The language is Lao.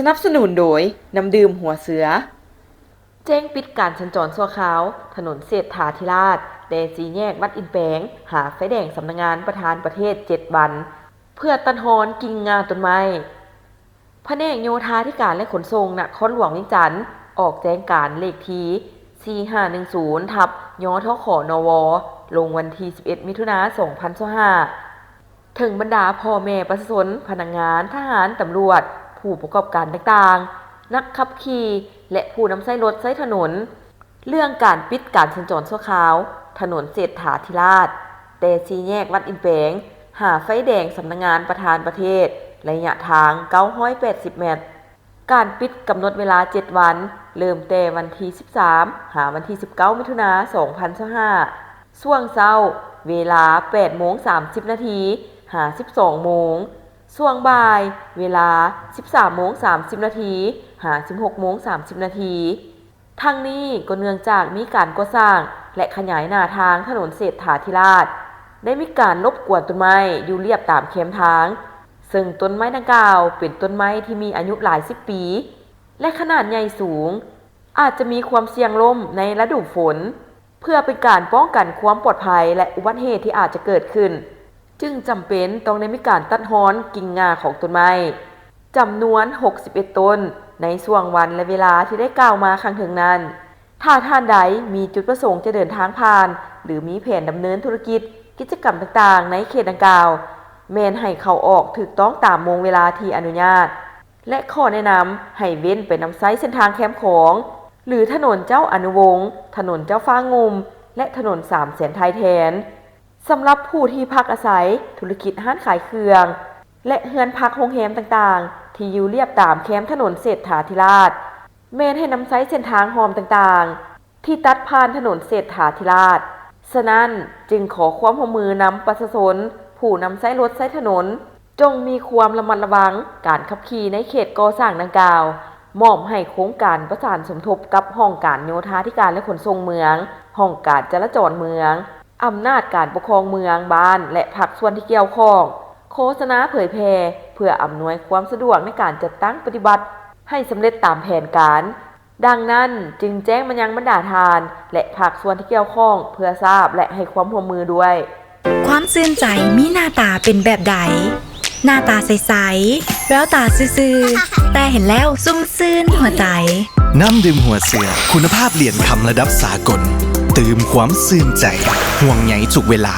ສະໜັບສະໜູນໂດຍ ນ້ຳດື່ມຫົວເສືອ. ແຈ້ງປິດການສັນຈອນຊົ່ວຄາວ ຖະໜົນເສດຖາທິລາດ ແຕ່ສີ່ແຍກວັດອິນແປງ ຫາໄຟແດງສຳນັກງານປະທານປະເທດເຈັດວັນ ເພື່ອຕັດຮອນກິ່ງງ່າຕົ້ນໄມ້. ພະແນກໂຍທາທິການ ແລະ ຂົນສົ່ງນະຄອນຫຼວງວຽງຈັນ ອອກແຈ້ງການເລກທີສີ່ຫ້າໜຶ່ງສູນ ທັບ ຍທຂ ນວ ລົງວັນທີສິບເອັດ ມິຖຸນາ ສອງພັນຊາວຫ້າ ເຖິງບັນດາພໍ່ແມ່ປະຊາຊົນ, ພະນັກງານ, ທະຫານ, ຕຳຫຼວດ, ຜູ້ປະກອບການຕ່າງໆ, ນັກຂັບຂີ່ ແລະ ຜູ້ນຳໃຊ້ລົດໃຊ້ຖະໜົນ ເລື່ອງການປິດການສັນຈອນຊົ່ວຄາວ ຖະໜົນເສດຖາທິລາດ ແຕ່ສີ່ແຍກວັດອິນແປງ ຫາໄຟແດງສຳນັກງານປະທານປະເທດ ໄລຍະທາງເກົ້າຮ້ອຍແປດສິບແມັດ. ການປິດກຳນົດເວລາເຈັດວັນ ເລີ່ມແຕ່ວັນທີສິບສາມ ຫາວັນທີສິບເກົ້າ ມິຖຸນາ ສອງພັນຊາວຫ້າ ຊ່ວງເຊົ້າ ເວລາແປດໂມງສາມສິບນາທີ ຫາສິບສອງໂມງ, ຊ່ວງບ່າຍ ເວລາສິບສາມໂມງສາມສິບນາທີ ຫາສິບຫົກໂມງສາມສິບນາທີ. ທັງນີ້ກໍເນື່ອງຈາກມີການກໍ່ສ້າງ ແລະ ຂະຫຍາຍໜ້າທາງຖະໜົນເສດຖາທິລາດ ໄດ້ມີການລົບກວນຕົ້ນໄມ້ຢູ່ລຽບຕາມແຄມທາງ, ເຊິ່ງຕົ້ນໄມ້ດັ່ງກ່າວເປັນຕົ້ນໄມ້ທີ່ມີອາຍຸຫຼາຍສິບປີ ແລະ ຂະໜາດໃຫຍ່ສູງ, ອາດຈະມີຄວາມສ່ຽງລົ້ມໃນລະດູຝົນ. ເພື່ອເປັນການປ້ອງກັນຄວາມປອດໄພ ແລະ ອຸບັດເຫດທີ່ອາດຈະເກີດຂຶ້ນ, ຈຶ່ງຈຳເປັນຕ້ອງໄດ້ມີການຕັດຮອນກິ່ງງ່າຂອງຕົ້ນໄມ້ ຈຳນວນຫົກສິບເອັດຕົ້ນ ໃນຊ່ວງວັນ ແລະ ເວລາທີ່ໄດ້ກ່າວມາຂ້າງເທິງນັ້ນ. ຖ້າທ່ານໃດມີຈຸດປະສົງຈະເດີນທາງຜ່ານ ຫຼື ມີແຜນດຳເນີນທຸລະກິດ, ກິດຈະກຳຕ່າງໆໃນເຂດດັ່ງກ່າວ, ແມ່ນໃຫ້ເຂົ້າອອກຖືກຕ້ອງຕາມໂມງເວລາທີ່ອະນຸຍາດ ແລະ ຂໍແນະນຳໃຫ້ເວັ້ນໄປນຳໃຊ້ເສັ້ນທາງແຄມຂອງ ຫຼື ຖະໜົນເຈົ້າອະນຸວົງ, ຖະໜົນເຈົ້າຟ້າງຸ່ມ ແລະ ຖະໜົນສາມແສນໄທແທນ. ສຳລັບຜູ້ທີ່ພັກອາໄສ, ທຸລະກິດຮ້ານຂາຍເຄື່ອງ ແລະ ເຮືອນພັກໂຮງແຮມຕ່າງໆ ທີ່ຢູ່ລຽບຕາມແຄມຖະໜົນເສດຖາທິລາດ, ແມ່ນໃຫ້ນຳໃຊ້ເສັ້ນທາງຮ່ອມຕ່າງໆ ທີ່ຕັດຜ່ານຖະໜົນເສດຖາທິລາດ. ສະນັ້ນ, ຈຶ່ງຂໍຄວາມຮ່ວມມືນຳປະຊາຊົນ ຜູ້ນຳໃຊ້ລົດໃຊ້ຖະໜົນ ຈົ່ງມີຄວາມລະມັດລະວັງການຂັບຂີ່ໃນເຂດກໍ່ສ້າງດັ່ງກ່າວ, ມອບໃຫ້ໂຄງການປະສານສົມທົບກັບຫ້ອງການໂຍທາທິການ ແລະ ຂົນສົ່ງເມືອງ, ຫ້ອງການຈະລາຈອນເມືອງ, ອຳນາດການປົກຄອງເມືອງ, ບ້ານ ແລະ ພາກສ່ວນທີ່ກ່ຽວຂ້ອງ ໂຄສະນາເຜີຍແຜ່ ເພື່ອອຳນວຍຄວາມສະດວກໃນການຈັດຕັ້ງປະຕິບັດໃຫ້ສຳເລັດຕາມແຜນການ. ດັ່ງນັ້ນ, ຈຶ່ງແຈ້ງມາຍັງບັນດາທ່ານ ແລະ ພາກສ່ວນທີ່ກ່ຽວຂ້ອງ ເພື່ອຊາບ ແລະ ໃຫ້ຄວາມຮ່ວມມືດ້ວຍ. ຄວາມຊື່ນໃຈມີໜ້າຕາເປັນແບບໃດ? ໜ້າຕາໃສໆ ແວວຕາຊື່ໆ ແຕ່ເຫັນແລ້ວຊຸ່ມຊື່ນຫົວໃຈ. ນ້ຳດື່ມຫົວເສືອ ຄຸນນະພາບຫຼຽນຄຳລະດັບສາກົນ ຕື່ມຄວາມຊື່ນໃຈ ຫ່ວງໃຍທຸກເວລາ.